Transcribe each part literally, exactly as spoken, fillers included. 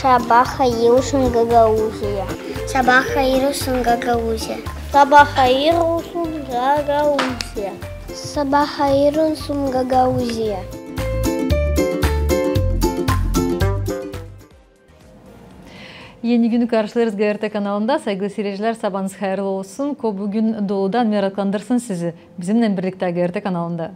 Sabaa hayır olsun, Gagauziya. Sabaa hayır olsun, Gagauziya. Sabaa hayır olsun, Gagauziya. Sabaa hayır olsun, Gagauziya. Eni günü karşılêêrız GRT kanalında. Saygılı siircilär, sabaanız hayırlı olsun. Ko büün doludan meraklandırsın sizi bizimnän birliktä GRT kanalında.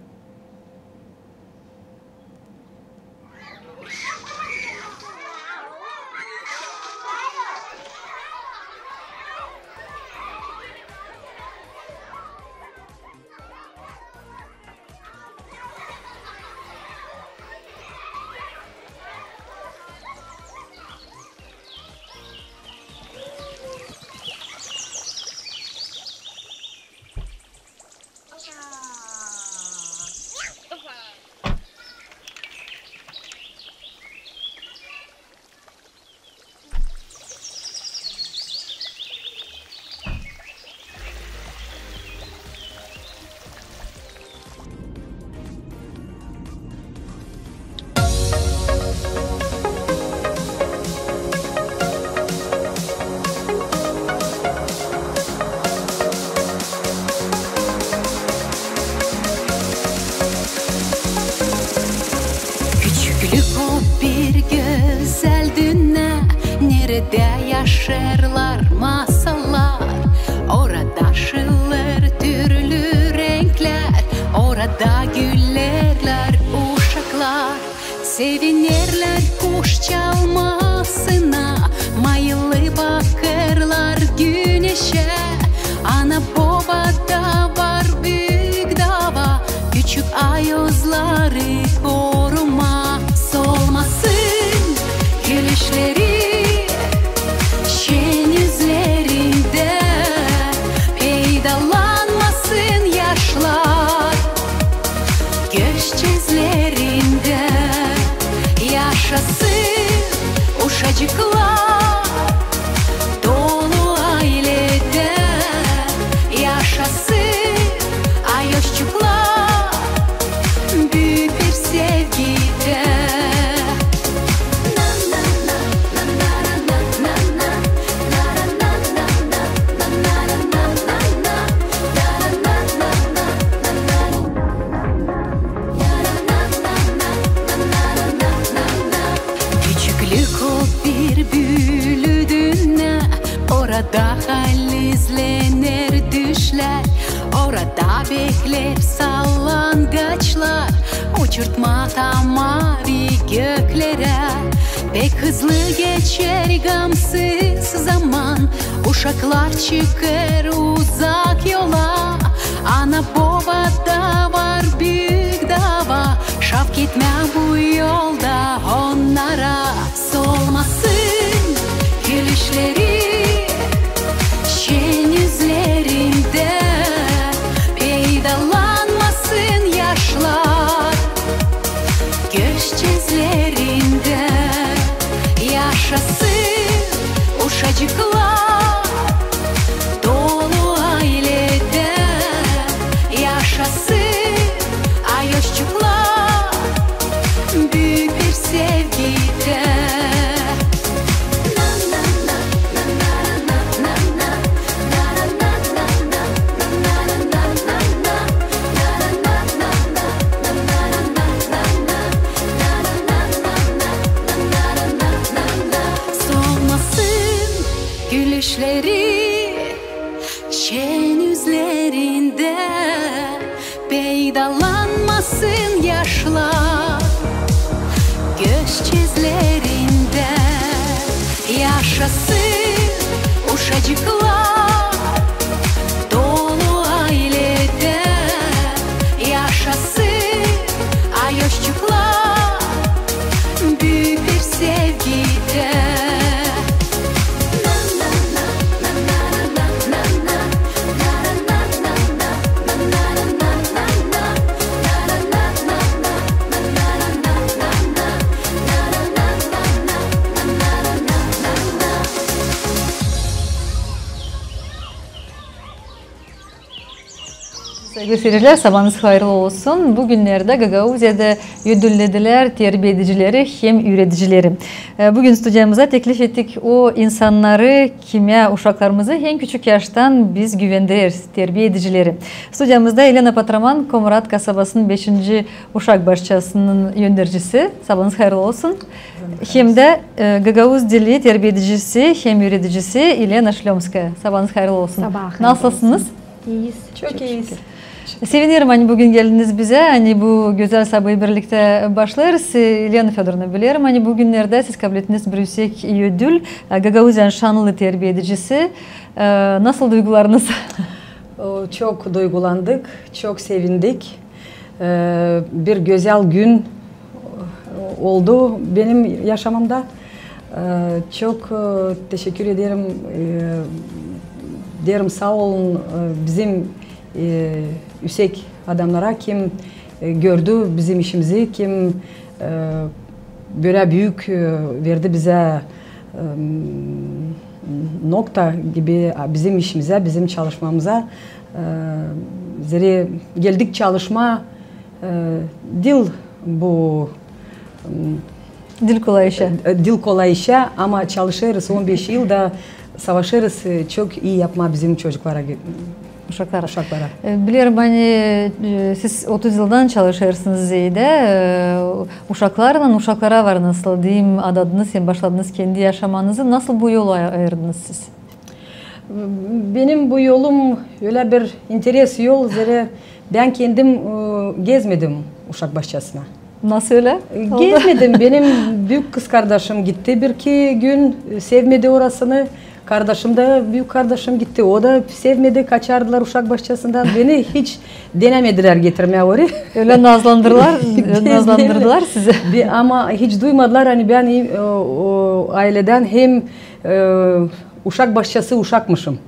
Küçüklük o bir gözäl dünnä, neredä yaşêêrlar masallar. Orada aşılêr türlü renklär, orada gülerlär uşaklar. Sevinerlär kuş çalmasına, mayıllı bakêrlar güneşä. Ana-boba da var büük dava, küçük ayozları korumaa. Solmasın gülüşleri şen üzlerindä, peydalanmasın yaşlar göz gözlerindä. Yaşasın uşacıklar dolu ayledä, yaşasın ayozçuklar büük bir sevgidä. Küçüklük o bir büülü dünnä, orada halizdänär düşlär, orada bekleer sallangaçlar, uçurtmaa ta maavi göklerä. Pek hızlı geçer gamsız zaman, uşaklar çıkêr uzak yola. Ana-boba da var büük dava, şafk etmää bu yolda onnara. Solmasın gülüşleri şen üzlerindä, peydalanmasın yaşlar göz gözlerindä. Yaşasın uşacıklar dolu ayledä, yaşasın ayozçuklar büük bir sevgidä. Solmasın gülüşleri şen üzlerindä, peydalanmasın yaşlar göz gözlerindä. Yaşasın uşacıklar dolu ayledä, yaşasın ayozçuklar büük bir sevgidä. Saygılı seyircilär, sabaanız hayırlı olsun. Bu günnerdä Gagauziyada ödülledilär terbiedicileri hem üüredicileri. E, büün studiyamıza teklif ettik o insannarı, kimä uşaklarımızı en küçük yaştan biz güvendireriz, terbiedicileri. Studiyamızda Elena Patraman, Komrat kasabasının beşinci uşak başçasının öndercisi. Sabaanız hayırlı olsun. Hem dä, e, gagauz dili terbiedicisi hem üüredicisi Elena Şlömskaya. Sabaanız hayırlı olsun. Sabaa hayırlı olsun. Nasılsınız? İyiyiz. Çok iyiyiz. Sevinerim, ani büün geldiniz bizä, ani bu gözäl sabayı birliktä başlêêrız. E, Elena Födorovna, bilerim, ani bu günnerdä siz kablettiniz bir üüsek ödül, e, Gagauziyanın şanlı terbiedicisi. E, nasıl duygularınız? O, çok duygulandık, çok sevindik. E, bir gözäl gün oldu benim yaşamamda. E, çok, e, teşekkür ederim. E, derim saa olun, e, bizim, e, üüsek adamnara, kim, e, gördü bizim işimizi, kim, e, bölä büük, e, verdi bizä, e, nokta gibi, a, bizim işimizä, bizim çalışmamıza. E, zerä geldik çalışmaa, e, diil bu, m, Diil kolay işä. E, diil kolay işä, ama çalışêrız on beş yıl da savaşêrız, e, çok ii yapmaa bizim çocuklara, uşaklara. Uşaklara. E, bilerim, ani, e, siz otuz yıldan çalışêrsınız zerä, e, uşaklarlan, uşaklara var nasıl deyim, adadınız hem başladınız kendi yaşamanızı. Nasıl bu yolu ay-, ayırdınız siz? Benim bu yolum ölä bir interes yol, zerä bän kendim, e, gezmedim uşak başçasına. Nasıl ölä? E, gezmedim. Benim büük kızkardaşım gitti bir-iki gün, e, sevmedi orasını. Kardaşım da, büük kardaşım gitti, o da sevmedi, kaçardılar uşak başçasından. Beni hiç denemedilär getirmää oraya. Ölä nazlandırdılar, nazlandırdılar sizi. Ama hiç duymadılar, ani bän, e, o, o ayledän hem, e, uşak başçası uşakmışım.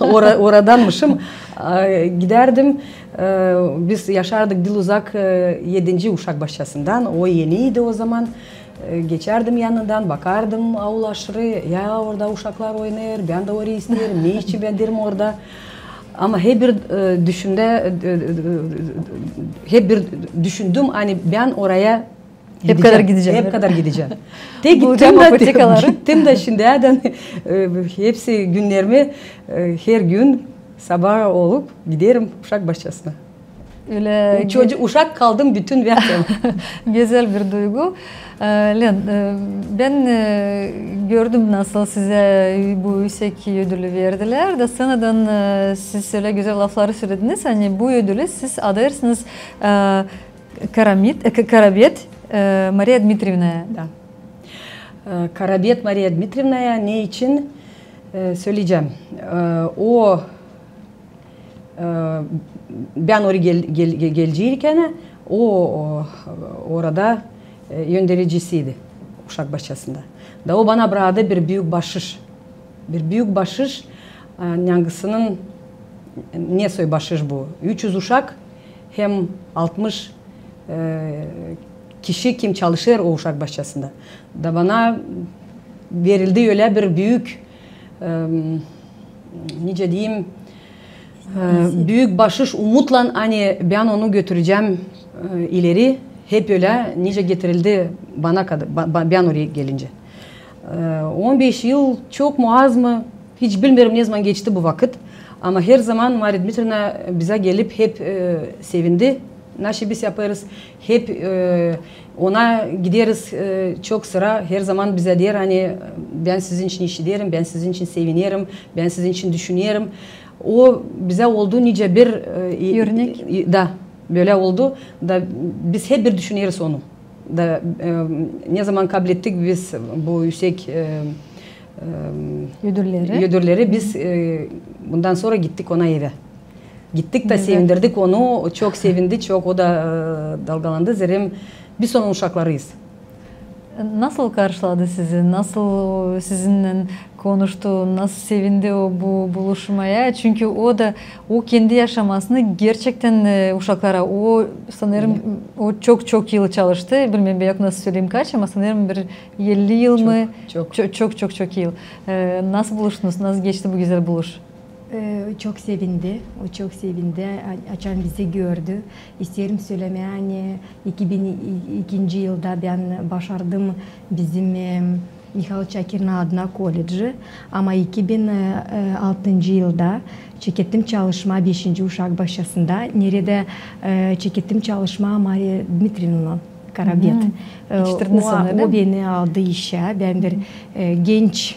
Ora-, oradanmışım. A, gidärdim. E, biz yaşardık diil uzak, e, edinci uşak başçasından. O eniydi o zaman. E, geçärdim yanından, bakardım aul aşırı. Ya, orada uşaklar oynêêr, bän dä orayı isteerim. Ne için bän deerim orada? Ama hep bir, e, düşündä, e, e, e, hep bir düşündüm, ani bän oraya Hep kadar gidecäm. Hep kadar gidecäm. Te gittim da, gittim da şindän, e, hepsi günnerimi, e, her gün sabaa olup giderim uşak başçasına. Ölä uşak kaldım bütün yaşamım. Gözäl bir duygu. E, Len, e, bän, e, gördüm, nasıl sizä bu üüsek ödülü verdilär. Da sanadan, e, siz ölä gözäl lafları sölediniz, ani bu ödülü siz adêêrsınız, e, Karamit, e, Ka-, Karabet, e, Mariya Dmitrievnaya. Da. E, Karabet Mariya Dmitrievnaya ne için, e, söleyecäm. E, o, e, bän oraya gel-, gel-, gel-, gelecäyim, o, o, orada, e, önderecisiydi uşak başçasında. Da o bana braktı bir büük başış. Bir büük başış, e, angısının, ne soy başış bu? Üç üz uşak hem altmış, e, kişi, kim çalışêr o uşak başçasında. Da bana verildi ölä bir büük, e, nicä deyim, e, büük başış umutlan, ani bän onu götürecäm, e, ileri, hep ölä, nicä getirildi bana kada-, ba-, ba-, bän oraya gelincä. E, on beş yıl çok mu, az mı, hiç bilmeerim, ne zaman geçti bu vakıt. Ama her zaman Mariya Dmitrievna bizä gelip hep, e, sevindi, naşey biz yapêrız. Hep, e, ona gideriz, e, çok sıra, her zaman bizä deer, ani bän sizin için işiderim, bän sizin için sevinerim, bän sizin için düşünerim. O bizä oldu nicä bir, e, i-, örnek. I-, da, bölä oldu. Da biz hep bir düşüneriz onu. Da, e, ne zaman kablettik biz bu üüsek, e, e, ödülleri, biz, e, bundan sora gittik ona evä. Gittik da sevindirdik onu, o çok sevindi, çok o da, e, dalgalandı. Zerä biz onun uşaklarıyız. Nasıl karşıladı sizi? Nasıl sizinnän konuştu? Nasıl sevindi o bu buluşmaya? Çünkü o da, o kendi yaşamasını gerçektän, e, uşaklara, o, sanêrım, o çok-çok yıl çalıştı. Bilmeerim, bän yok nasıl söleyim kaç, ama sanêrım bir elli yıl mı? Çok. Ço-, çok, çok, çok yıl. E, nasıl buluştunuz? Nasıl geçti bu gözäl buluş? E, çok sevindi. O çok sevindi, a-, açan bizi gördü. İsteerim sölemää, ani iki bin ikinci yılda bän başardım bizim, e, Mihail Çakirin adına koledži, ama iki bin altıncı yılda çekettim çalışmaa beşinci uşak başçasında, neredä, e, çekettim çalışmaa Mariya Dmitrievnanı Karabet. E, o, o beni aldı işä. Bän bir, e, genç,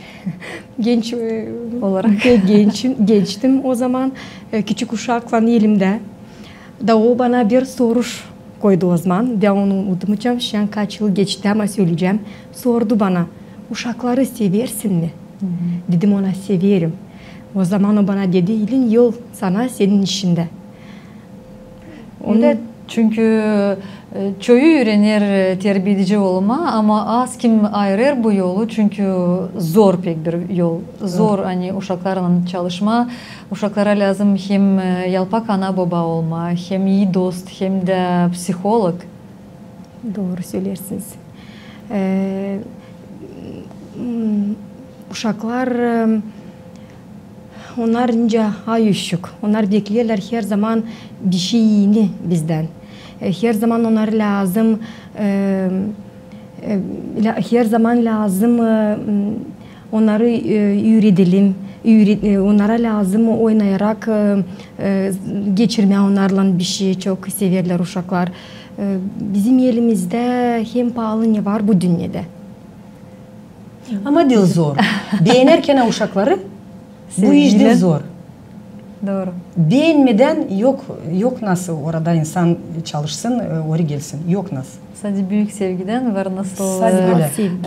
genç, e, olarak, genç, gençtim o zaman, e, küçük uşaklan elimdä. Da o bana bir soruş koydu o zaman. Bän onu unutmayacam. Şindän kaç yıl geçti, ama söleyecäm. Sordu bana: "Uşakları seversin mi?" Dedim ona: "Severim." O zaman o bana dedi: "İlin yol sana senin işindä." Ölä, çünkü, e, çoyu üürener, e, terbiedici olmaa, ama az kim ayırêr bu yolu, çünkü zor pek bir yol. Zor, ani uşaklarlan çalışmaa. Uşaklara lääzım hem, e, yalpak ana-boba olmaa, hem ii dost, hem dä psiholog. Dooru söleersiniz. E, m, uşaklar, e, onnar nicä ay uşak. Onnar bekleerlär herzaman bişey iini bizdän. E, herzaman onnarı lääzım, e, e, lä-, herzaman lääzım, e, m, onnarı, e, üüredelim, üüre-, e, onnara lääzım oynayarak, e, e, geçirmää onnarlan bişey, çok severlär uşaklar. E, bizim elimizdä hem paalı ne var bu dünnedä. Ama diil zor. Beenärkän uşakları, bu iş diil zor. Dooru. Beenmedän yok, yok nasıl orada insan çalışsın, e, ori gelsin. Yok nasıl. Sade büük sevgidän var nasıl,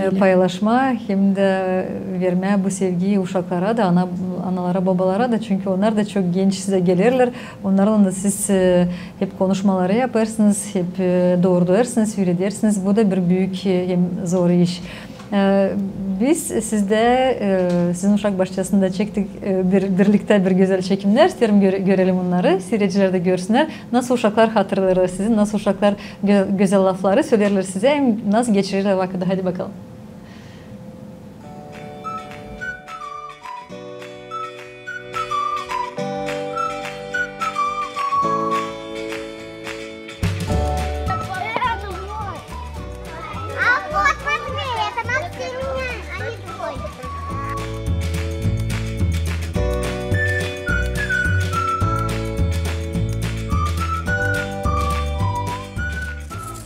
e, paylaşmaa hem dä vermää bu sevgiyi uşaklara da, ana-, analara, bobalara da, çünkü onnar da çok genç sizä gelerlär, onnarlan da siz, e, hep konuşmaları yapêrsınız, hep, e, doorudêrsınız, üüredersiniz. Bu da bir büük, e, hem zor iş. E, biz sizdä, e, sizin uşak başçasında çektik, e, bir, birliktä bir gözäl çekimnär. İsteerim göre-, görelim onnarı, siiredicilär dä görsünnär, nasıl uşaklar hatırlêêrlar sizi, nasıl uşaklar gö-, gözäl lafları söleerlär sizä, hem nasıl geçirirlär vakıdı. Hadi bakalım. А вот, посмотри, это Максим, а не твой.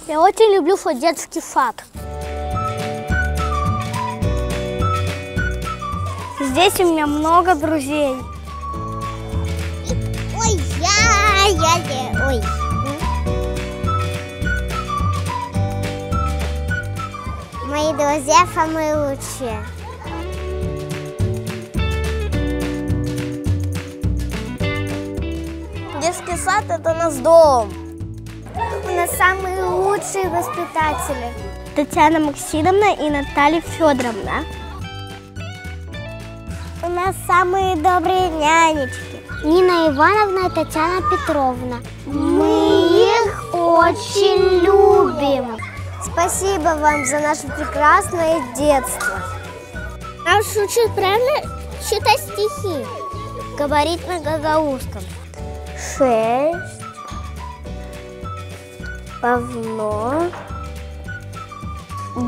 Я очень люблю свой детский сад. Здесь у меня много друзей. Ой, я, я, я, ой. Мои друзья самые лучшие. Детский сад — это наш дом. У нас самые лучшие воспитатели. Татьяна Максимовна и Наталья Фёдоровна. У нас самые добрые нянечки. Нина Ивановна и Татьяна Петровна. Мы их очень любим. Спасибо вам за наше прекрасное детство. Нас учат правильно читать стихи. Говорить на гагаузском. Шесть равно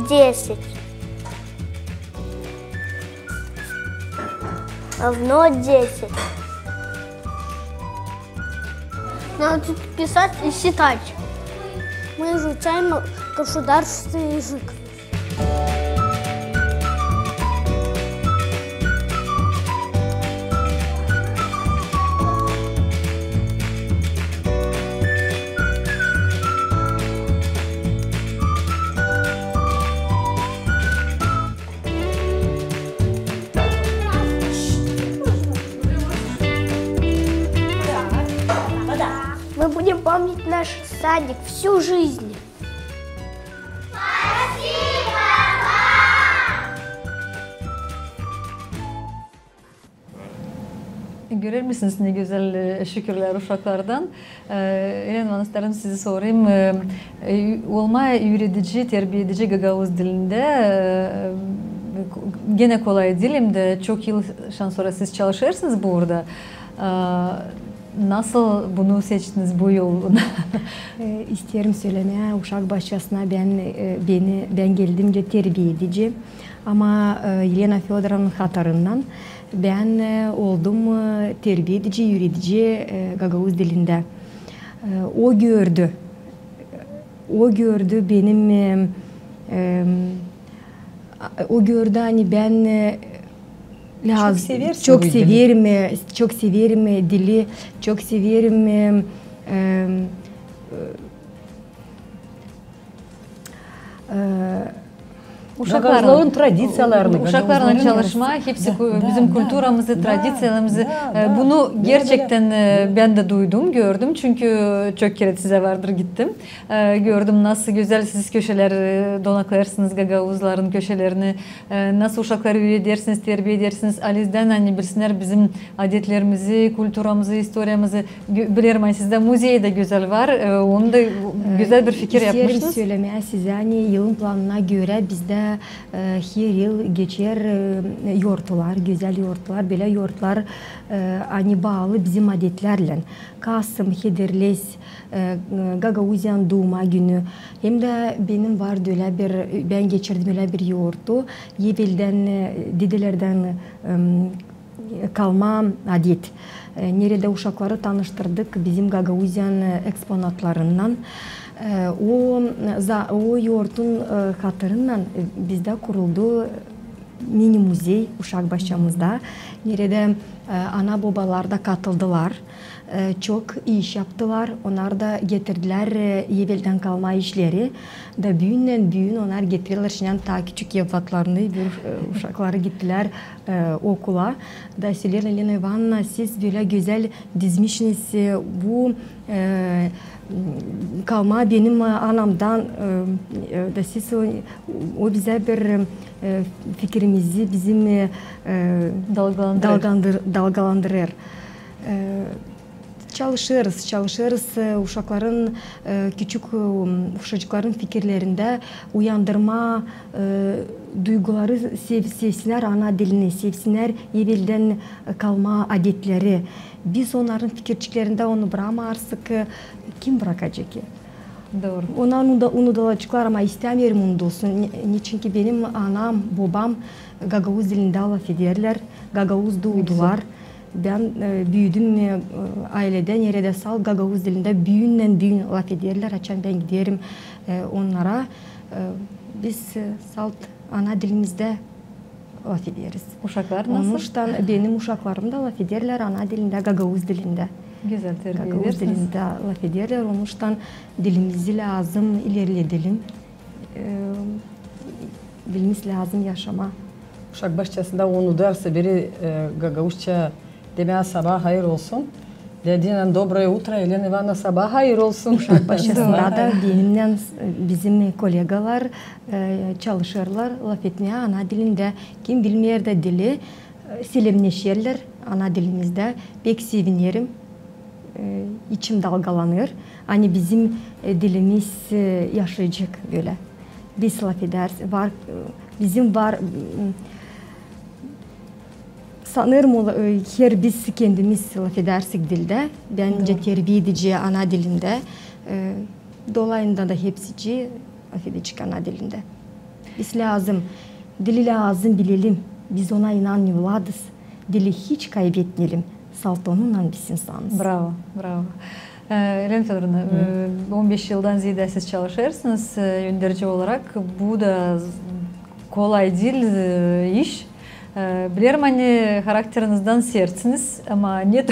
десять. Равно десять. Надо тут писать и считать. Мы изучаем государственный язык. Мы будем помнить наш садик всю жизнь. Görer misiniz, ne gözäl, e, şükürlär uşaklardan. E, Elena, bana isteerim sizi sorayım. E, e, olmaa üüredici, terbiedici gagauz dilindä, e, Genä kolay diil, hem dä çok yıldan sora siz çalışêrsınız burada. Ee, nasıl bunu seçtiniz, bu yolu? E, isteerim sölemää, uşak başçasına bän, e, beni, bän geldim de terbiedici. Ama, e, Elena Födorovnanın hatırından bän, e, oldum, e, terbiedici, üüredicii, e, gagauz dilindä. E, o gördü, o gördü benim, e, e, o gördü, ani bän, e, lääz- çok severim, e, çok severim, e, dili, çok severim, e, e, e, uşaklarlan, gagauzların tradiţiyalarını, uşaklarlan çalışmaa, hepsi bizim kulturamızı, tradiţiyalarımızı, e, bunu gerçektän, e, bän dä duydum, gördüm, çünkü çok kerä sizä vardır gittim. E, gördüm, nasıl gözäl siz köşeleri, e, donaklêêrsınız gagauzların köşelerini, e, nasıl uşakları üüredersiniz, terbiedersiniz, alizdän, ani bilsinnär bizim adetlerimizi, kulturamızı, istoriyamızı. Gö-, bilerim, ani sizdä muzey dä gözäl var, e, onu da gözäl bir fikir yapmışsınız. İsteerim sölemää sizä, ani yılın planına görä bizdä, e, her yıl geçer, e, yortular, gözäl yortular, bölä yortular, e, ani baalı bizim adetlärlän. Kasım, Hederlez, e, Gagauziyanın duuma günü. Hem dä benim var ölä bir, bän geçirdim ölä bir yortu, eveldän, e, dedelerdän, e, kalma adet. E, neredä uşakları tanıştırdık bizim Gagauziyanın, e, eksponatlarınnan. E, o, za-, o yortun, e, hatırından, e, bizdä kuruldu mini-muzey uşak başçamızda, neredä, e, ana-bobalar da katıldılar. E, çok iş yaptılar. Onnar da getirdilär, e, eveldän kalma işleri. Da büündän-büün onnar getirerlär şindän taa küçük evlatlarını, bir, e, uşakları gittilär, e, okula. Da söleerlär, Elena İvanovna, siz bölä gözäl dizmişsiniz, e, bu, e, kalma benim, e, anamdan, e, e, da siz o, o bizä bir, e, fikirimizi bizim, e, e, dalgalandırêr. E, çalışêrız, çalışêrız, e, uşakların, e, küçük, e, uşacıkların fikirlerindä uyandırmaa, e, duyguları, sev-, sevsinnär ana dilini, sevsinnär eveldän kalma adetleri. Biz onnarın fikirçiklerindä onu brakmarsek, e, kim brakacek ki? Dooru. Onnar unuda-, unudulaceklar, ama istämeerim unudulsun. Ne-, neçinki benim anam, bobam gagauz dilindä lafederlär, gagauz duudular. Bän, e, büüdüm, e, ayledä, neredä salt gagauz dilindä büündän-büün lafederlär. Açan bän giderim, e, onnara, e, biz, e, salt ana dilimizdä lafederiz. Uşaklar nasıl? Onuştan benim uşaklarım da lafederlär ana dilindä, gagauz dilindä. Gözäl terbiä edersiniz. Gagauz dilindä lafederlär, onuştan dilimizi lääzım ilerledelim. E, dilimiz lääzım yaşamaa. Uşak başçasında unudarsa biri, e, gagauzça demää sabaa hayır olsun, dediynän доброе утро, Елена Ивановна, sabaa hayır olsun. Uşak başçasında da benimnän, e, bizim kolegalar, e, çalışêrlar lafetmää ana dilindä. Kim bilmeer dä dili, e, selemneşerlär ana dilimizdä. Pek sevinerim. E, içim dalgalanêr. Ani bizim, e, dilimiz, e, yaşayacek bölä. Biz lafederiz, var, e, bizim var, m, sanêrım, ola-, e, her biz kendimiz lafedersek dildä, bän dä terbiä edecii ana dilindä, e, dolayında da hepsicii lafedecek ana dilindä. Biz lääzım, dili lääzım bilelim, biz ona inan evladız, dili hiç kaybetmeyelim, salt onunnan biz insanız. Bravo, bravo. E, Elena Födorovna, e, on beş yıldan zeedä siz çalışêrsınız, e, önderci olarak. Bu da z-, kolay diil, e, iş. E, bilerim, ani harakterinizdän sertsiniz, ama ne,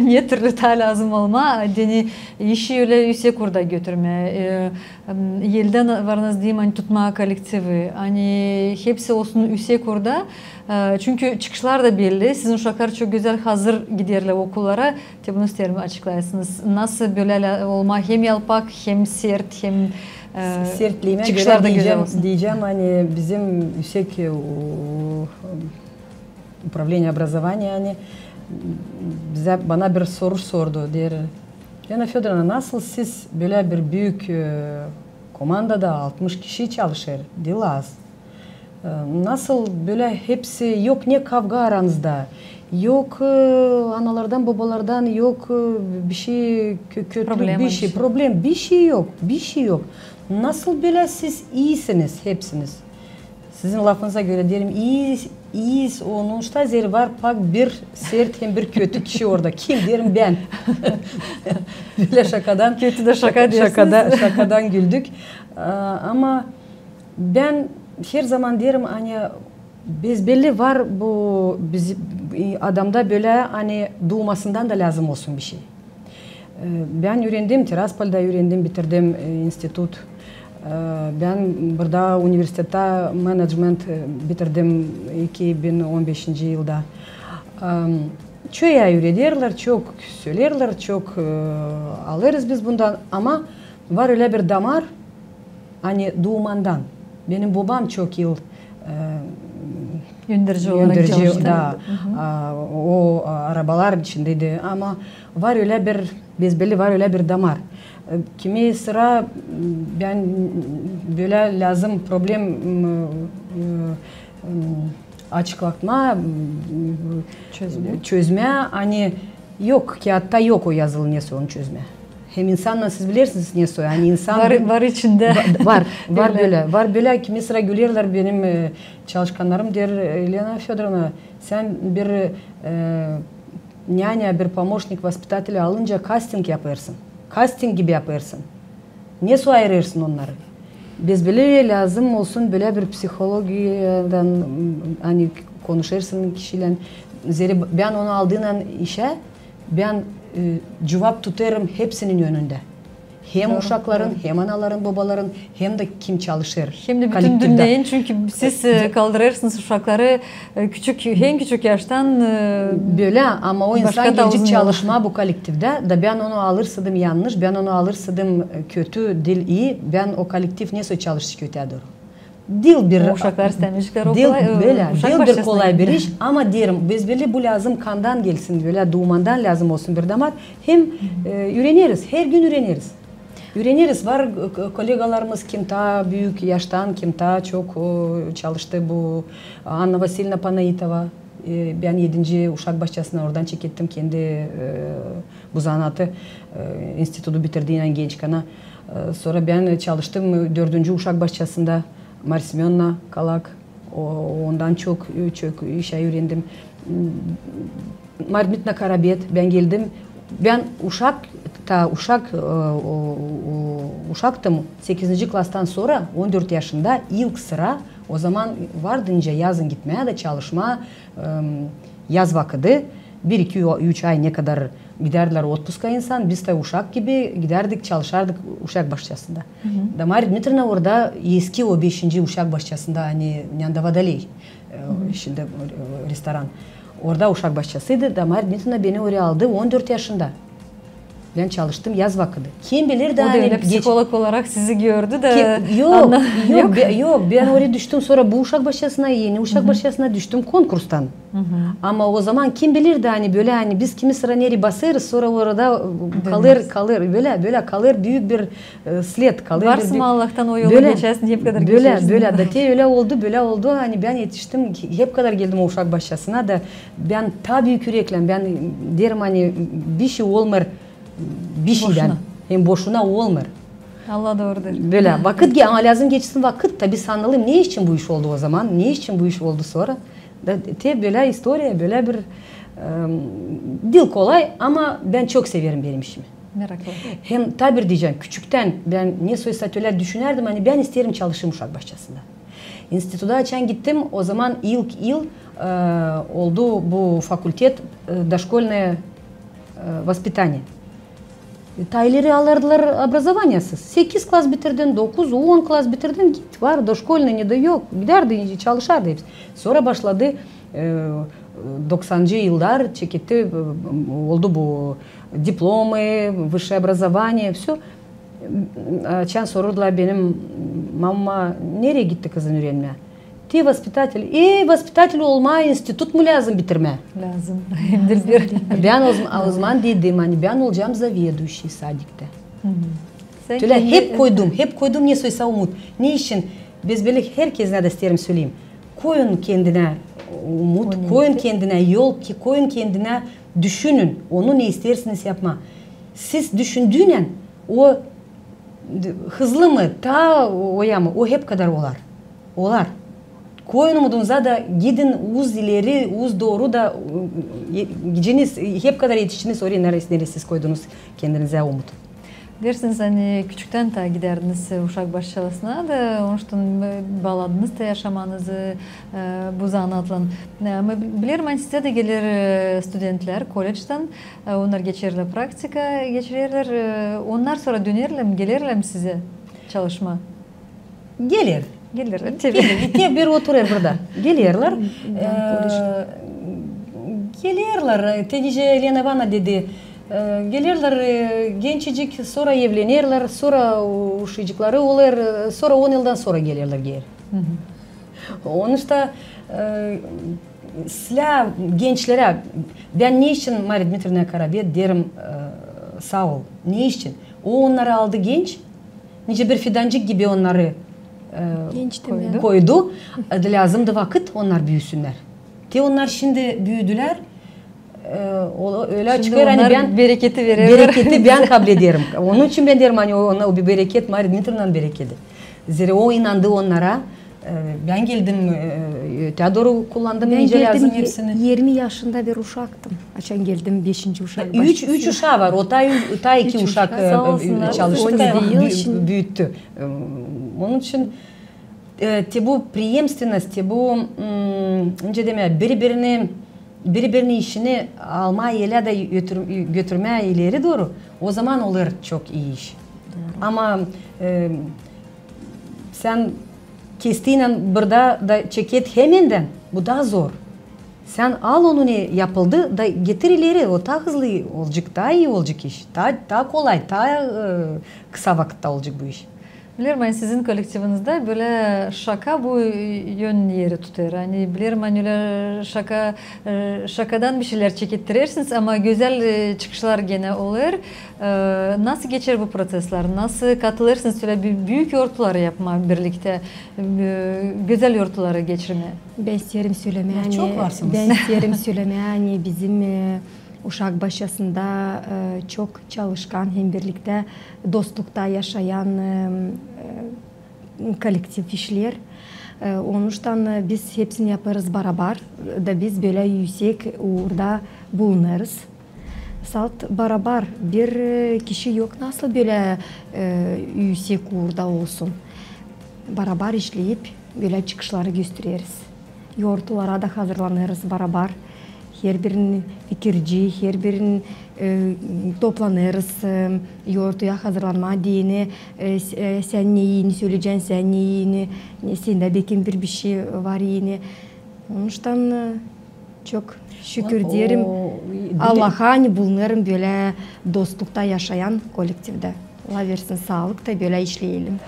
ne türlü taa lääzım olmaa, deyni işi ölä üüsek uurda götürmää. E, m, eldän var, nasıl deyim, ani tutmaa kolektivi, ani hepsi olsun üüsek uurda. E, çünkü çıkışlar da belli. Sizin uşaklar çok gözäl hazır giderlär okullara. Te bunu isteerim açıklayasınız. Nasıl bölä lä-, olmaa hem yalpak, hem sert, hem, e, çıkışlar da gözäl olsun. Sertleymää görä deyecäm, ani bizim üüsek, e, u-, управление образования, ani bizä, bana bir soruş sordu, deer, Elena Födorovna, nasıl siz bölä bir büük, e, komandada, altmış kişi çalışêr, diil az. Nasıl bölä hepsi, yok ne kavga aranızda, yok analardan, bobalardan, yok bir şey, kötülük, bir şey, problem, bir şey yok, bir şey yok. Nasıl bölä siz iisiniz hepsiniz? Sizin lafınıza görä deerim, iiyiz, iiyiz, onuşta zerä var pak bir sert hem bir kötü kişi orada. Kim, deerim, bän. Bölä şakadan, kötü dä şaka deersiniz, şakadan güldük. Ama bän herzaman deerim, ani besbelli var bu adamda bölä, ani duumasından da lääzım olsun bir şey. Bän üürendim, Tiraspolda üürendim, bitirdim institut. Bän burada universitetta menedžment bitirdim iki bin on beşinci yılda. Çoyu üürederlär, çok söleerlär, çok alêrız biz bundan, ama var ölä bir damar, ani duumandan. Benim bobam çok yıl önderici olarak çalıştı. Da, o arabalar içindeydi, ama var ölä bir, besbelli var ölä bir damar. Kimi sıra bän bölä lääzım problem açıklatma, çözmää, ani yok, kiyattta yok o yazılı nesoy onu çözmää. Hem insannan siz bilersiniz nesoy, ani insan var, var içindä. Var, var bölä, var bölä, kimi sıra gülerlär benim çalışkannarım, deer, Elena Födorovna, sän bir nyanä, bir pomoşnik vaspitatelä alınca kasting yapêrsın. Kasting gibi yapêrsın. Nesoy ayırêrsın onnarı? Besbelli lääzım olsun bölä bir psihologiyadan, ani konuşêrsın kişiylän. Zerä bän onu aldıynan işä, bän cuvap tutêrım hepsinin önündä. Hem uşakların, hem anaların, bobaların, hem dä kim çalışêr kolektivdä. Hem dä bütün dünneyin, çünkü siz kaldırêrsınız uşakları küçük, en küçük yaştan. Bölä, ama o insan gelecek çalışmaa bu kolektivdä, da bän onu alırsaydım yannış, bän onu alırsaydım kötü, diil ii, bän o kolektiv nesoy çalışacek öteyä dooru? Diil bir, uşaklar istämeyeceklär o kolay, bölä, diil bir kolay bir iş, ama deerim, besbelli bu lääzım kandan gelsin, bölä duumandan lääzım olsun bir damar. Hem üüreneriz, her gün üüreneriz. Üüreneriz, var kolegalarımız, kim taa büük yaştan, kim taa çok çalıştı, bu Anna Vasilyevna Panaitova. Bän edinci uşak başçasına oradan çekettim kendi bu zanaatı, institutu bitirdiynän gençkana. Sora bän çalıştım dördüncü uşak başçasında, Marya Semönovna Kalak. Ondan çok, çok işä üürendim. Marya Dmitriyevna Karabet, bän geldim. Bän uşak, taa uşak, uşaktım. Sekizinci klastan sora, on dört yaşında, ilk sıra, o zaman vardı nicä yazın gitmää dä çalışmaa, yaz vakıdı. Bir, iki, üç ay ne kadar gidärdilär otpuska insan, biz dä uşak gibi gidärdik, çalışardık uşak başçasında. Da Marya Dmitriyevna orada eski o beşinci uşak başçasında, ani nända Vodoley, şindi restoran. Orada uşak başçasıydı, da Marya Dmitriyevna beni oraya aldı on dört yaşında. Bän çalıştım yaz vakıdı. Kim bilir dä, o da ani ölä psiholog olarak sizi gördü dä. Yok, yok, bän oraya düştüm, sora bu uşak başçasına, eni uşak başçasına düştüm konkurstan. Ama o zaman kim bilir dä, ani bölä, ani biz kimi sıra nereyi basêrız, sora orada kalêr, kalêr, bölä, bölä kalêr büük bir sled, kalêr. Varsın Allahtan o yolu geçäsin, hep kadar geçersin. Bölä, bölä, da te ölä oldu, bölä oldu, ani bän etiştim, hep kadar geldim o uşak başçasına da, bän taa büük üreklän, bän deerim, ani bir şey olmêêr bir şeydän. Hem boşuna olmêêr. Allah doorudur. Bölä vakıt, ama lääzım geçsin vakıt. Tabi sannalım, ne için bu iş oldu o zaman, ne için bu iş oldu sora. Da te bölä istoriya, bölä bir, diil kolay, ama bän çok severim benim işimi. Meraklı. Hem taa bir deyecäm, küçüktän bän nesoysa ölä düşünärdim, ani bän isteerim çalışayım uşak başçasında. İnstituta açan gittim, o zaman ilk yıl oldu bu fakultet, дошкольное воспитание. Taa ileri alêrdılar obrazovaniesız. Sekiz klas bitirdin, dokuz, on klas bitirdin, git, var, дошкольный ne dä yok. Gidärdi, çalışardı hepsi. Sora başladı doksanıncı yıllar, çeketti, oldu bu diplomı, высшее образование, всё. Açan sorêrdılar benim mamama, nereyi gitti kızın üürenmää? Te воспитатель. E, воспитатель olmaa institut mu lääzım bitirmää? Lääzım. Hem dä bir. Bän o zaman dedim, ani bän olacam заведующий sadiktä. Ölä hep koydum, hep koydum nesoysa umut. Ne için? Biz bölä herkezinä dä isteerim söleyim. Koyun kendinä umut, koyun kendinä yol, koyun kendinä düşünün, onu ne isteersiniz yapmaa. Siz düşündüynän o hızlı mı, taa oya mı, o hep kadar olar. Olar. Koyun umudunuza da gidin uz ileri, uz dooru da, e, gideceniz, hep kadar etişeceniz oraya, neresä siz koydunuz kendinizä umut. Deersiniz, ani küçüktän taa giderdiniz uşak başçasına da, onuştan baaladınız da yaşamanızı, e, bu zanaatlan. E, ama bi-, bilerim, ani sizä dä geler, e, studentlär kollejdän, e, onnar geçirerlär praktika, geçirerlär, e, onnar sora dönerlär mi, gelerlär mi sizä çalışmaa? Geler. Geler, tabii. Geler, te bir oturêr burada. Gelerlär. Ee, gelerlär, e, te nicä Elena İvana dedi, e, gelerlär, e, gençecik, sora evlenerlär, sora uşacıkları olêr, e, sora on yıldan sora gelerlär geeri. Onuştan, e, islää gençlerä, bän ne için Mariya Dmitrievnaya Karabet deerim, e, saa ol. Ne için? O onnarı aldı genç, nicä bir fidancık gibi onnarı, e, koydu. E, lääzımdı vakıt onnar büüsünnär. Te onnar şindi büüdülär, e, ölä çıkêr, ani bän bereketi bän kablederim. Onun için bän deerim, ani o, o bir bereket, Mariya Dmitrievnanın bereketi. Zerä o inandı onnara. E, bän geldim, e, ötää dooru kullandım nicä lääzım hepsini. Bän geldim, irmi yaşında bir uşaktım. Açan geldim, beşinci uşak başçası. Üç uşaa var, o taa, taa iki uşak, e, çalıştı, büüttü. E, onun için, e, te bu преемственность, te bu, nicä demää, biri-birini, biri-birini işini almaa elä da götürmää ileri dooru, o zaman olêr çok ii iş. Ama, e, sän kestiynän burada da çeket hemendän, bu taa zor. Sän al onu, ne yapıldı, da getir ileri, o taa hızlı olacek, taa ii olacek iş, taa, taa kolay, taa, e, kısa vakıtta olacek bu iş. Bilerim, ani sizin kollektivinizdä bölä şaka bu, e, ön eri tutêr. Ani bilerim, ani ölä şaka, e, şakadan bişeylär çekettirersiniz, ama gözäl, e, çıkışlar genä olêr. E, nasıl geçer bu proţeslär? Nasıl katılêrsınız ölä bü-, büük yortuları yapmaa birliktä, e, gözäl yortuları geçirmää? Bän isteerim sölemää, ani bizim, e, uşak başçasında, e, çok çalışkan hem birliktä dostlukta yaşayan, e, e, kollektiv işleer. E, onuştan, e, biz hepsini yapêrız barabar, da biz bölä üüsek uurda bulunêrız. Salt barabar, bir, e, kişi yok, nasıl bölä, e, üüsek uurda olsun. Barabar işleyip, bölä çıkışları göstereriz. Yortulara da hazırlanêrız barabar. Herbirini fikirci, herbirini, e, toplanêrız, e, yortuya hazırlanmaa deyni, e, s-, e, sän ne ii söleyecän, sän ne ii, ne, sendä bekim bir bişey var ii. Onuştan, e, çok şükür deerim Allaha, ani bulunêrım bölä dostlukta yaşayan kollektivdä. Lafversin saalık da bölä işleyelim.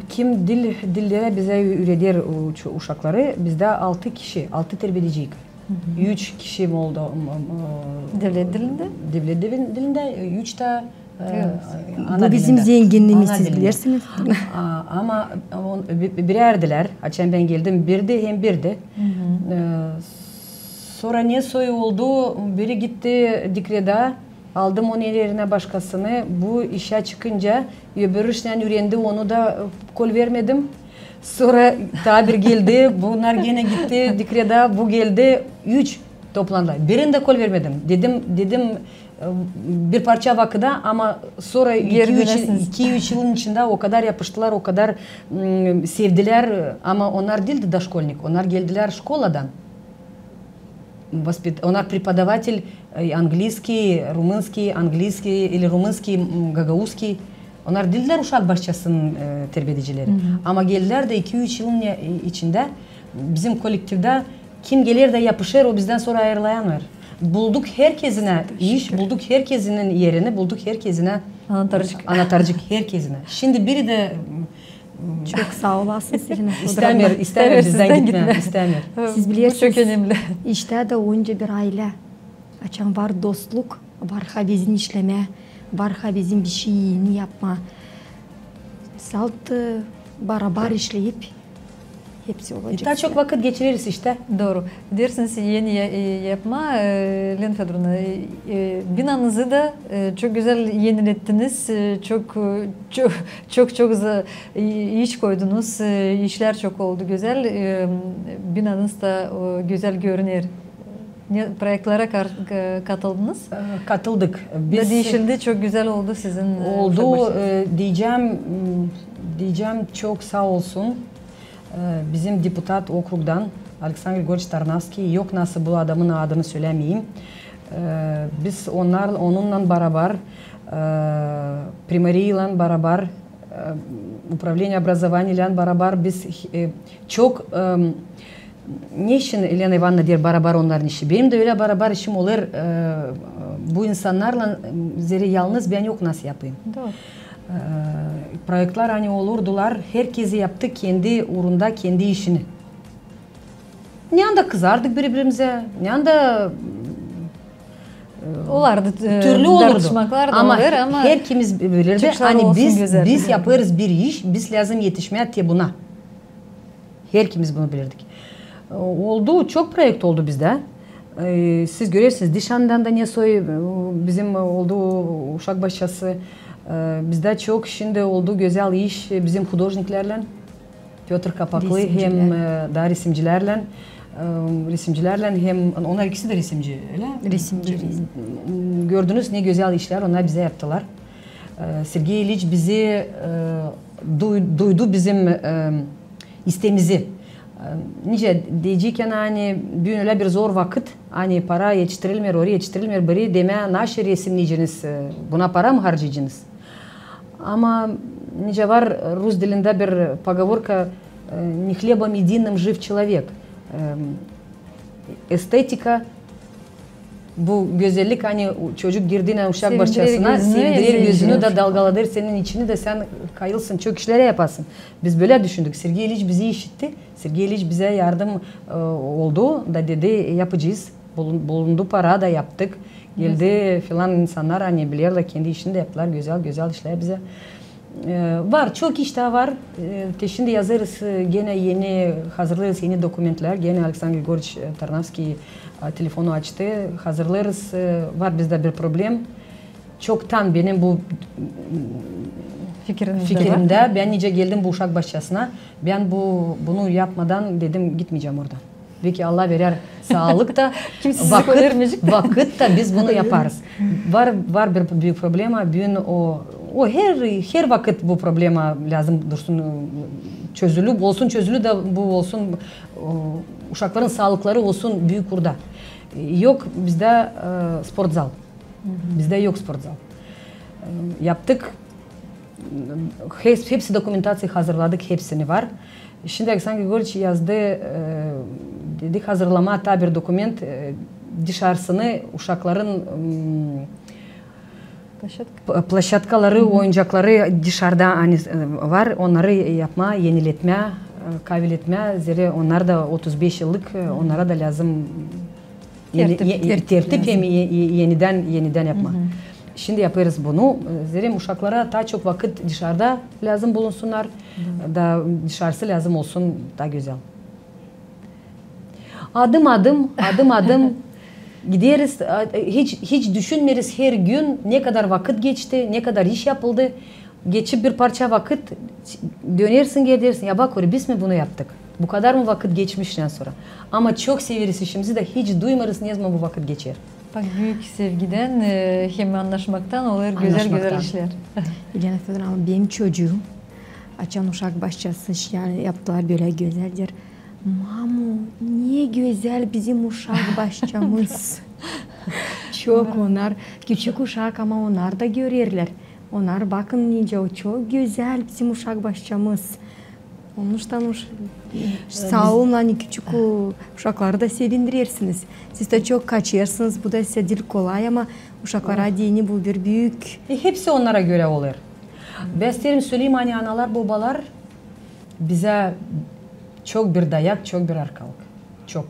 Kim dil, dillerä bizä ü-, üüreder u-, ço-, uşakları, bizdä altı kişi, altı terbiediciyka. Üç kişi moldo-, m-, m-, devlet dilindä, üç tä, e, ana dilindä. Bu bizim zenginnimiz, siz bilersiniz. A, ama on-, bi-, birärdilär, açan bän geldim, birdi hem birdi. E, sora ne soy oldu, biri gitti dekredä, aldım onun erinä başkasını. Bu işä çıkınca öbürü iştän üürendi, onu da, e, kol vermedim. Sora taa bir geldi, bunnar genä gitti dekredä, bu geldi, üç toplandılar. Birini dä kol vermedim. Dedim, dedim, e, bir parça vakıda, ama sora iki-üç yıl, iki-üç yılın içindä o kadar yapıştılar, o kadar, m, sevdilär, ama onnar diildi doşkolnik, onnar geldilär şkoladan. Воспит-, onnar преподаватель, e, английский, румынский, английский или румынский, м, гагаузский. Onnar diildilär uşak başçasının, e, terbiedicileri. Ama geldilär dä iki-üç yılın, e, içindä bizim kollektivdä kim geler dä yapışêr, o bizdän sora ayırılayanmêêr. Bulduk herkezinä iş, bulduk herkezinin erini, bulduk herkezinä anatarcık, anatarcık herkezinä. Şindi biri dä, m, Çok saa olasınız, İrina Fyodorovna. İstämeer, istämeer bizdän gitmää, istämeer. Siz bilersiniz, iştä dä onca bir aylä. Açan var dostluk, var havezin işlemää, var havezin bişey iyini yapmaa. Salt, e, barabar işleyip, Hepsi olacek. E, taa çok vakıt geçireriz işte. Dooru. Deersiniz, eni ya-, e, yapma, e, Lena Födorovna, e, e, binanızı da, e, çok gözäl yenilettiniz, e, çok, e, çok, çok, çok za-, e, iş koydunuz, e, işlär çok oldu gözäl, e, binanız da, e, gözäl görüner. Ne, proektlere kar-, e, katıldınız? E, katıldık. Da diişildi, çok gözäl oldu sizin, e, oldu, uşak başçanız. E, deyecäm, m, deyecäm çok saa olsun, e, bizim deputat okrugdan Aleksandr Grigoryeviç Tarnavskiy, yok nasıl bu adamın adını sölämeyim. E, biz onnar, onunnan barabar, e, primariyaylan barabar, e, upravleniye obrazovaniyeylän barabar biz, e, çok, e, ne için Elena İvanna deer barabar onnarın işi? Benim dä ölä barabar işim olêr, e, bu insannarlan, e, zerä yalnız bän yok nasıl yapayım. Dooru. E, proektlär ani olurdular, herkezi yaptı kendi uurunda, kendi işini. Neredä kızardık biri-birimizä, neredä, e, olardı, e, türlü olurdu. Tartışmaklar da olêr, ama herkimiz bilirdi, ani biz, biz yapêrız bir iş, biz lääzım etişmää te buna. Herkimiz bunu bilirdik. E, oldu, çok proekt oldu bizdä. E, siz görersiniz, dışarıdan da ne soy, e, bizim oldu uşak başçası. E, bizdä çok şindi oldu gözäl iş, e, bizim hudožniklärlän. Pötr Kapaklı hem, e, da resimcilärlän, e, resimcilärlän hem, onnar ikisi dä resimci, ölä? Resimci. Gördünüz, ne gözäl işlär onnar bizä yaptılar. E, Sergey İliç bizi, e, duy-, duydu bizim, e, isteemizi. E, nicä deyecäm, ani büün ölä bir zor vakıt, ani para etiştirilmeer ori, etiştirilmeer biri, demää, naşı resimneyeceniz, e, buna para mı harcayacınız? Ama nicä var rus dilindä bir pogovorka, e, не хлебом единым жив человек. E, estetika, bu gözellik, ani çocuk girdiynän uşak başçasına, sevindirer gözünü da dalgaladêr senin içini dä, sän kayılsın, çok işlär yapasın. Biz bölä düşündük. Sergey İliç bizi işitti. Sergey İliç bizä yardım, e, oldu da dedi, yapacez. Bulun-, bulundu para da yaptık. Geldi filan insannar, ani bilerlär, kendi işini dä yaptılar. Gözäl, gözäl işlär bizä. E, var, çok iş taa var. E, te şindi yazêrız, e, genä eni, hazırlêêrız eni dokumentlär. Genä Aleksandr Grigoryeviç, e, Tarnavskiy, e, telefonu açtı. Hazırlêêrız, e, var bizdä bir problem. Çoktan benim bu fikirimdä, bän nicä geldim bu uşak başçasına, bän bu, bunu yapmadan dedim, gitmeyecäm oradan. Beki Allah verer saalık da, vakıt, vakıt da biz bunu yaparız. Var, var bir büük problema, büün o, o her, her vakıt bu problema lääzım dursun, çözülü, olsun çözülü da bu olsun, o, uşakların saalıkları olsun büük uurda. Yok bizdä, e, sportzal. Bizdä yok sportzal. E, yaptık. Hes-, hepsi dokumentaţiya hazırladık, hepsini var. Şindi Aleksandr Grigoryeviç yazdı, e, dedi, hazırlamaa taa bir dokument, e, dışarısını uşakların, m, plaşatkaları, oyuncakları dışarıda, ani, e, var, onnarı yapmaa, eniletmää, e, kaviletmää, zerä onnar da otuz beş yıllık, e, onnara da lääzım tertip hem enidän, enidän yapmaa. Şindi yapêrız bunu. Zerä uşaklara taa çok vakıt dışarıda lääzım bulunsunnar, da dışarısı lääzım olsun taa gözäl. Adım-adım, adım-adım gideriz, hiç, hiç düşünmeeriz her gün ne kadar vakıt geçti, ne kadar iş yapıldı. Geçip bir parça vakıt, dönersin, gelersin, ya bak, ori biz mi bunu yaptık? Bu kadar mı vakıt geçmiş nicä sora? Ama çok severiz işimizi da hiç duymêêrız, ne zaman bu vakıt geçer. Bak, büük sevgidän, e, hem annaşmaktan olêr gözäl, gözäl işlär. Elena Födorovna, benim çocuum, açan uşak başçası, yani, yaptılar bölä gözäl, deer: "Mamo, ne gözäl bizim uşak başçamız." Çok onnar, küçük uşak, ama onnar da görerlär. Onnar, bakın nicä o çok gözäl bizim uşak başçamız. Onuştan uş-, saa olun, ani küçük u-, uşakları da sevindirersiniz. Siz dä çok kaçêrsınız, bu da sizä diil kolay, ama uşaklara deyni bu bir büük. E, hepsi onnara görä olêr. Bän isteerim söleyim, ani analar, bobalar bizä çok bir dayak, çok bir arkalık. Çok.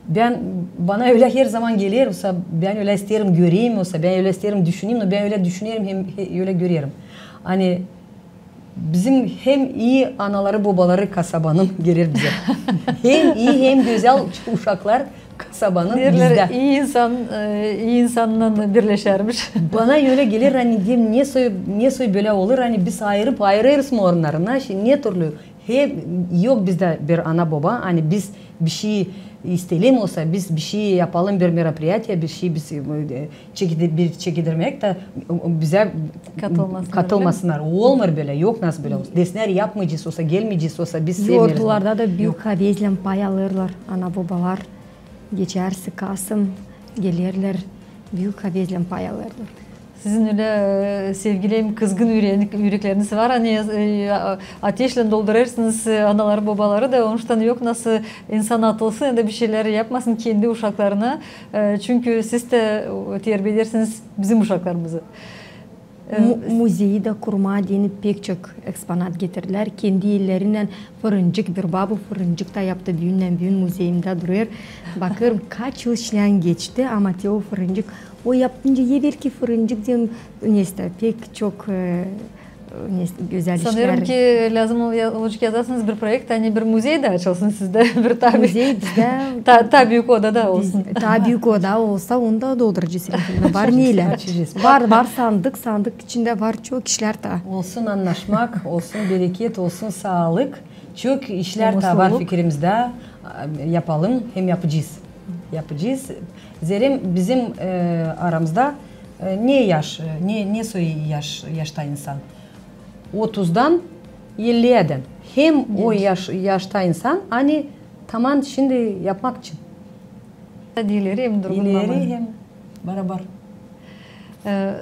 Bän, bana ölä her zaman geler, osa bän ölä isteerim göreyim, osa bän ölä isteerim düşüneyim, no bän ölä düşünerim hem, he-, ölä görerim. Ani Bizim hem ii anaları, bobaları kasabanın geler bizä. Hem ii, hem gözäl uşaklar kasabanın bizdä. Deerlär, ii insan, e, ii insannan birleşärmiş. Bana ölä geler, ani deyim, ne soy, ne soy bölä olur, ani biz ayırıp ayırêrız mı onnarı, ne türlü. Hem yok bizdä bir ana-boba, ani biz bişey isteyelim olsa, biz bişey yapalım, bir meropriyatiya, bişey biz, e, çekidi-, bir çekidirmäk tä, e, bizä katılmasınnar. Olmêêr bölä, yok nasıl bölä olsun. Desinär, yapmayacez olsa, gelmeyecez olsa, biz sevmeeriz. Yortularda da büük havezlän pay alêrlar ana-bobalar. Geçer sıkasın, gelerlär, büük havezlän pay alêrlar. Sizin ölä, e, sevgili hem kızgın üre-, ürekleriniz var, ani, e, a-, ateşlän doldurêrsınız, e, anaları, bobaları da, onuştan yok nasıl insan atılsın ya da bir şeylär yapmasın kendi uşaklarına. E, çünkü siz dä, e, terbiyedersiniz bizim uşaklarımızı. E, mu-, muzeyi dä kurmaa deyni pek çok eksponat getirdilär. Kendi ellerinnän fırıncık, bir baba fırıncık ta yaptı, büündän-büün muzeyimdä durêr. Bakêrım, kaç yıl işlän geçti, ama te o fırıncık o yapınca, evelki fırıncık deyni, neysä, pek çok, e, neysä, gözäl işlär. Sanêrım ki, lääzım ol-, ya-, olacek yazasınız bir proekt, ani bir muzey dä açılsın sizdä, bir ta büük. Muzey bizdä. Ta, ta büük oda da olsun. Biz, ta büük oda olsa, onu da dolduracez. Var neylär. Var, var sandık, sandık içindä var çok işlär ta. Olsun annaşmak, olsun bereket, olsun saalık. Çok işlär ta var fikirimizdä. Yapalım hem yapacez. Yapacez. Zerä bizim, e, aramızda, e, ne yaş, e, ne, ne soy yaş, yaşta insan? Otuzdan elliyädän. Hem o yaş, yaşta insan, ani taman şindi yapmak için. İleri hem durgunmaman. İleri hem barabar. E,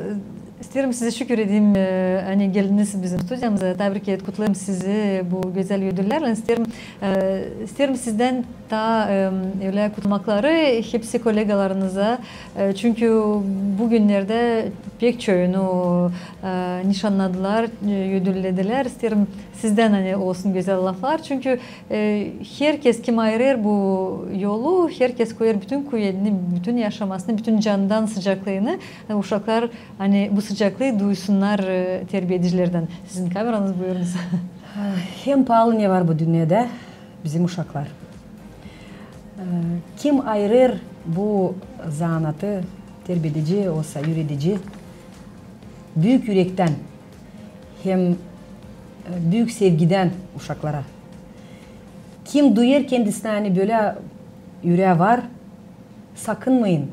isteerim sizä şükür edeyim, e, ani geldiniz bizim studiyamıza. Tabrik et, kutlêêrım sizi bu gözäl ödüllärlän. İsteerim, e, isteerim sizdän ta, e, ölä kutlamakları hepsi kollegalarınıza. E, çünkü bu günnerdä pek çoyunu, e, nişannadılar, e, ödülledilär. İsteerim sizdän, ani olsun gözäl laflar. Çünkü E, herkez, kim ayırêr bu yolu, herkez koyêr bütün kuvedini, bütün yaşamasını, bütün candan sıcaklıını, e, uşaklar, ani bu sıcaklıı duysunnar, e, terbiyedicilerdän. Sizin kameranız, buyurunuz. Hem paalı ne var bu dünnedä, bizim uşaklar. E, kim ayırêr bu zanaatı, terbiyedici olsa, üüredici, büük ürektän hem, e, büük sevgidän uşaklara. Kim duyêr kendisinä, ani bölä ürää var, sakınmayın.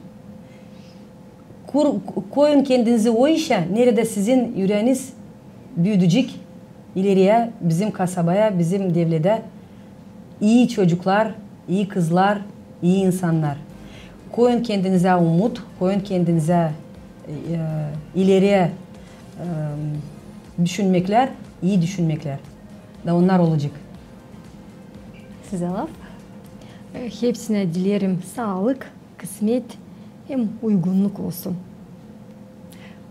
Kur-, koyun kendinizi o işä, neredä sizin üreeniz büüdecek, ileriyä, bizim kasabaya, bizim devledä. İi çocuklar, ii kızlar, ii insannar. Koyun kendinizä umut, koyun kendinizä, e, ileriyä, e, düşünmeklär, ii düşünmeklär. Da onnar olacek. Sizä laf. E, hepsinä dileerim saalık, kısmet hem uygunnuk olsun.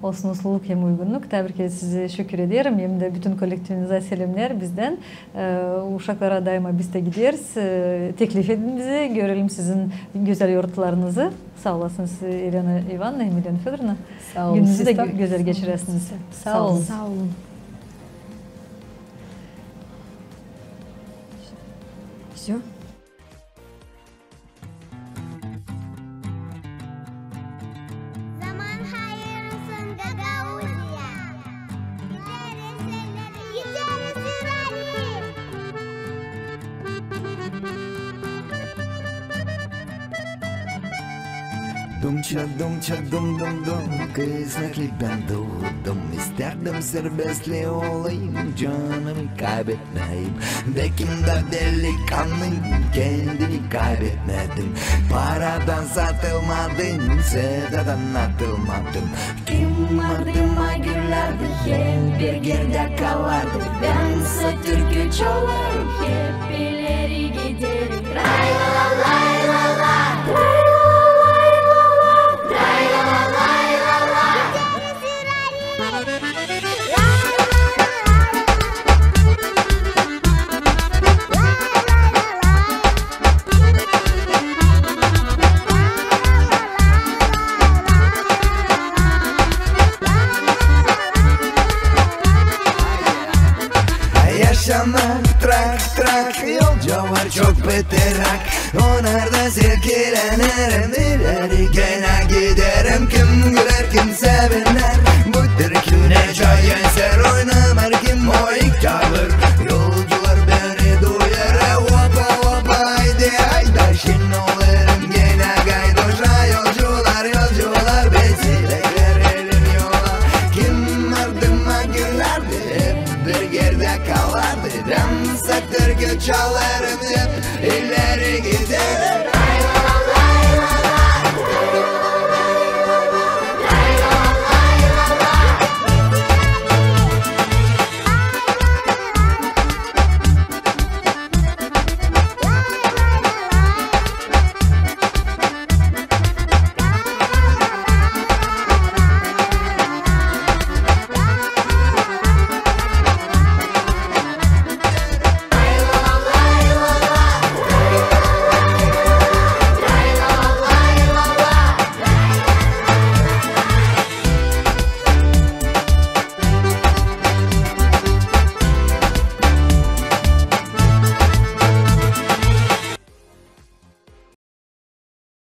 Olsun usluuluk hem uygunnuk. Tabrik ederiz sizi, şükür ederim. Hem dä bütün kollektivinizä selämnär bizdän. E, uşaklara daima biz dä gideriz. E, teklif edin bizi, görelim sizin gözäl yortularınızı. Saa olasınız, Elena İvanna hem Elena Födorovna. Saa olun. Gününüzü dä gö-, gözäl geçiräsiniz. Saa olun. Saa olun. Всё. Zaman hayır olsun, Gagauziya. Gideriz ileri, gideriz ileri. Dumça, dumça, dum, dum, dum, kısmetli bän duudum. İstärdim serbestli olayım, canımı kaybet- meyim. Bekim dä delikanlıyım, kendimi kaybetmedim. Paradan satılmadım, sevdadan atılmadım. Kim ardıma gülerdi, hem bir gerdä kalardı. Bän sa türkü çalarım, hep ileri giderim. Ray la la, lay la la, ray la la, lay la la, ray la la, lay la la. Ama trak trak yolca var çok beter rak. Onarda silkilenerim, ileri genä giderim. Kim güler, kim seviner.